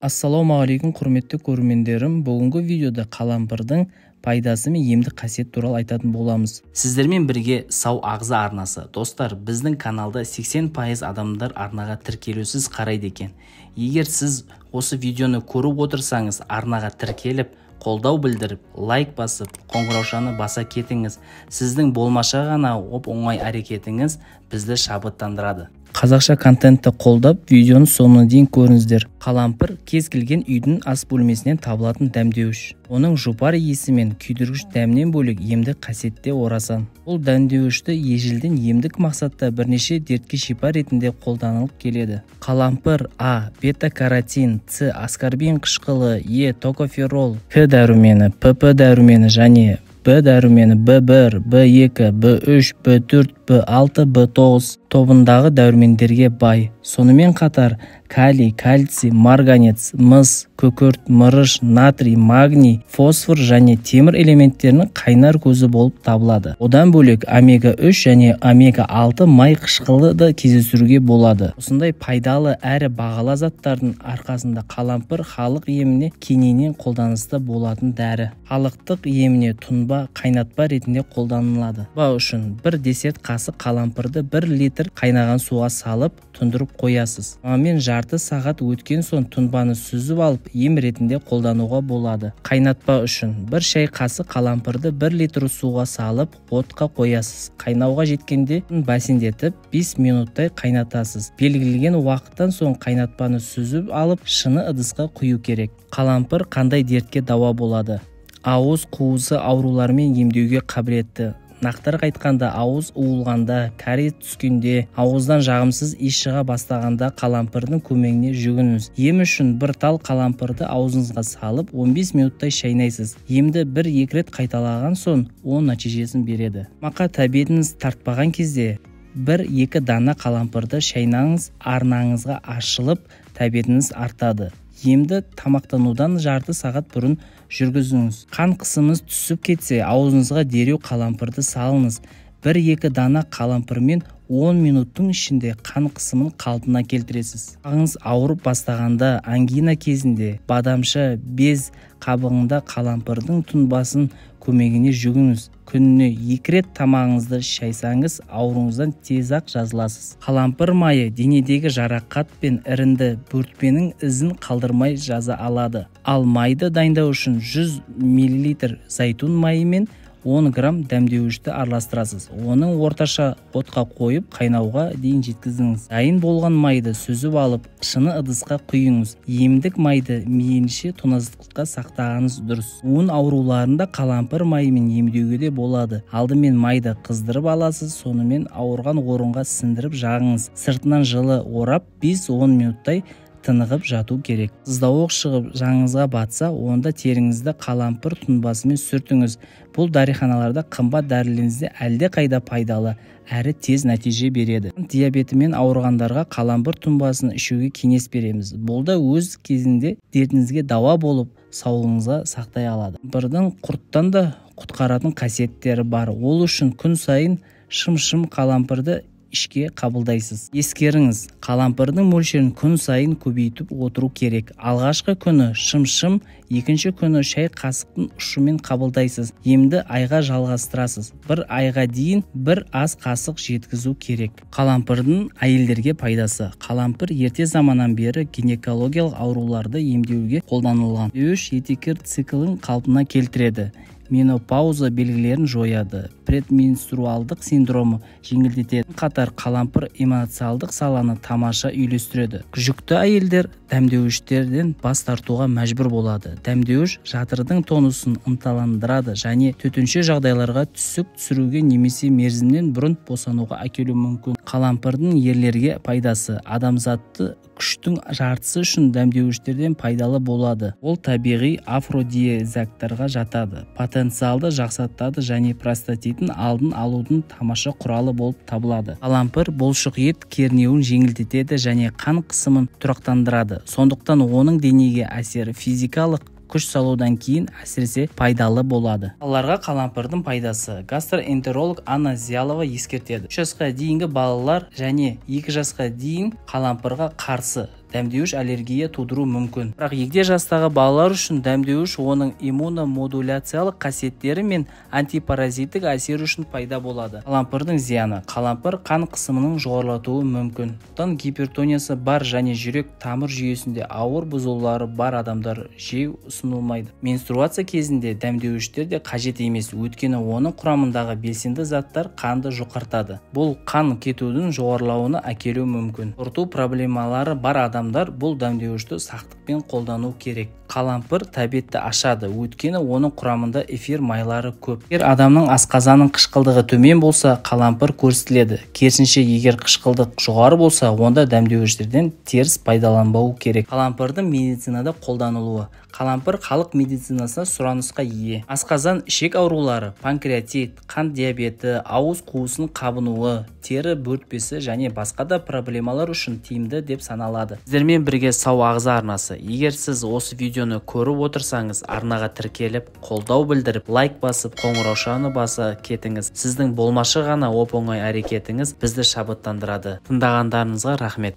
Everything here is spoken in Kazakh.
Ассалаумағалейкум, құрметті көрермендерім. Бүгінгі видеода қалампырдың пайдасы мен емдік қасиеті туралы айтатын боламыз. Сіздермен бірге Сау Ағза арнасы. Достар, біздің каналда 80% адамдар арнаға тіркелусіз қарайды екен. Егер сіз осы видеоны көріп отырсаңыз, арнаға тіркеліп, қолдау білдіріп, лайк басып, қоңыраушаны баса кетіңіз. Сіздің болмаша ғана оп-оңай әрекетіңіз бізді шабыттандырады. Қазақша контентті қолдап, видеоның соңына дейін көріңіздер. Қалампыр кез келген үйдің ас бөлмесінен табылатын дәмдеуіш. Оның жұпар иісі мен күйдіргіш дәмінен бөлек емдік қасиетте орасан. Бұл дәмдеуішті ежелден емдік мақсатта бірнеше дертке шипа ретінде қолданылып келеді. Қалампыр А, бета-каротин, С, аскорбин қышқылы, Е, токоферол, К дәрумені, ПП дәрумені және Б дәрумені, Б1, Б2, Б3, Б4, Б6, Б9 тобындағы дәрумендерге бай. Сонымен қатар калий, кальций, марганец, мыс, күкірт, мырыш, натрий, магний, фосфор және темір элементтерінің қайнар көзі болып табылады. Одан бөлек омега-3 және омега-6 май қышқылы да кездестіруге болады. Осындай пайдалы әрі бағалы заттардың арқасында қалампыр халық еміне кеңінен қолданыста болатын дәрі. Халықтық еміне тұнба, қайнатпа ретінде қолданылады. Тұнба үшін бір десерт қасық қалампырды 1 литр қайнаған суға салып тұндырып қоясыз. Шамамен жарты сағат өткен соң тұнбаны сүзіп алып ем ретінде қолдануға болады. Қайнатпа үшін бір шай қасық қалампырды 1 литр суға салып отқа қоясыз. Қайнауға жеткенде бәсеңдетіп 5 минуттай қайнатасыз. Белгіленген уақыттан соң қайнатпаны сүзіп алып шыны ыдысқа құю керек. Қалампыр қандай дертке дауа болады? Ауыз қуысы ауруларымен емдеуге қабілетті. Нақтырақ айтқанда, ауыз уылғанда, кариес түскенде, ауыздан жағымсыз иіс шыға бастағанда қалампырдың көмегіне жүгініңіз. Ем үшін бір тал қалампырды аузыңызға салып 15 минуттай шайнайсыз. Емді 1-2 рет қайталаған соң оң нәтижесін береді. Тамаққа тәбетіңіз тартпаған кезде 1-2 дана қалампырды шайнаңыз, арнаңызға ашылып, тәбетіңіз артады. Емді тамақтанудан жарты сағат бұрын жүргізіңіз. Қан қысымыңыз түсіп кетсе, аузыңызға дереу қалампырды салыңыз. 1-2 дана қалампырмен 10 минуттың ішінде қан қысымын қалпына келтіресіз. Ағыңыз ауырып бастағанда, ангина кезінде бадамша без қабығында қалампырдың тұнбасын көмегіне жүгініңіз. Күніне 2 рет тамағыңызды шайсаңыз, ауруыңыздан тез-ақ жазыласыз. Қалампыр майы денедегі жарақат пен ірінді бөртпенің ізін қалдырмай жаза алады. Ал майды дайындау үшін 100 мл зайтун майы мен 10 грамм дәмдеуішті араластырасыз. Оның орташа отқа қойып қайнауға дейін жеткізіңіз. Дайын болған майды сүзіп алып, шыны ыдысқа құйыңыз. Емдік майды мейілінше тоңазытқышқа сақтағаныңыз дұрыс. Буын ауруларында қалампыр майымен емдеуге де болады. Алдымен майды қыздырып аласыз, сонымен ауырған орынға сіңдіріп жағыңыз. Сыртынан жылы орап 5-10 минуттай тынығып жату керек. Сыздауық шығып жаңыңызға батса, онда теріңізді қалампыр тұнбасымен сүртіңіз. Бұл дәріханаларда қымбат дәрілеріңізде әлде қайда пайдалы, әрі тез нәтиже береді. Диабетімен ауырғандарға қалампыр тұнбасын ішуге кеңес береміз. Бұл да өз кезінде дертіңізге дауа болып, саулығыңызға сақтай алады. Қалампырдың құрттан да құтқаратын қасиеттері бар. Ол үшін күн сайын шым-шым қалампырды ішке қабылдайсыз. Ескеріңіз, қалампырдың мөлшерін күн сайын көбейтіп отыру керек. Алғашқы күні шым-шым, екінші күні шай қасықтың ұшымен қабылдайсыз. Емді айға жалғастырасыз. Бір айға дейін бір ас қасық жеткізу керек. Қалампырдың әйелдерге пайдасы. Қалампыр ерте заманнан бері гинекологиялық ауруларды емдеуге қолданылған. Үш етеккір циклін қалпына келтіреді. Менопауза белгілерін жояды, предменструалдық синдромы жеңілдетеді. Қатар қалампыр эмоциалдық саланы тамаша үйлестіреді. Жүкті әйелдер дәмдеуіштерден бас тартуға мәжбүр болады. Дәмдеуіш жатырдың тонусын ынталандырады және төтенше жағдайларға түсік түсіруге немесе мерзімнен бұрын босануға әкелуі мүмкін. Қалампырдың ерлерге пайдасы. Адамзатты күштің жартысы үшін дәмдеуіштерден пайдалы болады. Ол табиғи афродизиактарға жатады. Потенциалды жақсартады және простатиттің алдын алудың тамаша құралы болып табылады. Қалампыр бұлшық ет кернеуін жеңілдетеді және қан қысымын тұрақтандырады. Сондықтан оның денеге әсері физикалық күш салудан кейін әсіресе пайдалы болады. Балаларға қалампырдың пайдасы. Гастроэнтеролог Анна Зиялова ескертеді. 3 жасқа дейінгі балалар және 2 жасқа дейін қалампырға қарсы. Дәмдеуіш аллергия тудыруы мүмкін. Бірақ егде жастағы балалар үшін дәмдеуіш оның иммуномодуляциялық қасиеттері мен антипаразиттік әсері үшін пайда болады. Қалампырдың зияны. Қалампыр қан қысымының жоғарылатуы мүмкін. Сондықтан гипертониясы бар және жүрек тамыр жүйесінде ауыр бұзылулары бар адамдар жеу ұсынылмайды. Менструация кезінде дәмдеуіштер де қажет емес, өйткені оның құрамындағы белсенді заттар қанды жұқартады. Бұл қан кетудің жоғарылауына әкелуі мүмкін. Қорыту проблемалары бар адамдар бұл дәмдеуішті сақтықпен қолдану керек. Қалампыр тәбетті ашады, өйткені оның құрамында эфир майлары көп. Егер адамның асқазанының қышқылдығы төмен болса, қалампыр көрсетіледі. Керісінше, егер қышқылдық жоғары болса, онда дәмдеуіштерден теріс пайдаланбау керек. Қалампырдың медицинада қолданылуы. Қалампыр халық медицинасына сұранысқа ие. Асқазан, ішек аурулары, панкреатит, қант диабеті, ауыз қуысының қабынуы, тері бөртпесі және басқа да проблемалар үшін тиімді деп саналады. Сіздермен бірге Сау ағза арнасы. Егер сіз осы видеоны көріп отырсаңыз, арнаға тіркеліп, қолдау білдіріп, лайк басып, қоңыраушаны баса кетіңіз. Сіздің болмашы ғана оп-оңай әрекетіңіз бізді шабыттандырады. Тыңдағандарыңызға рахмет.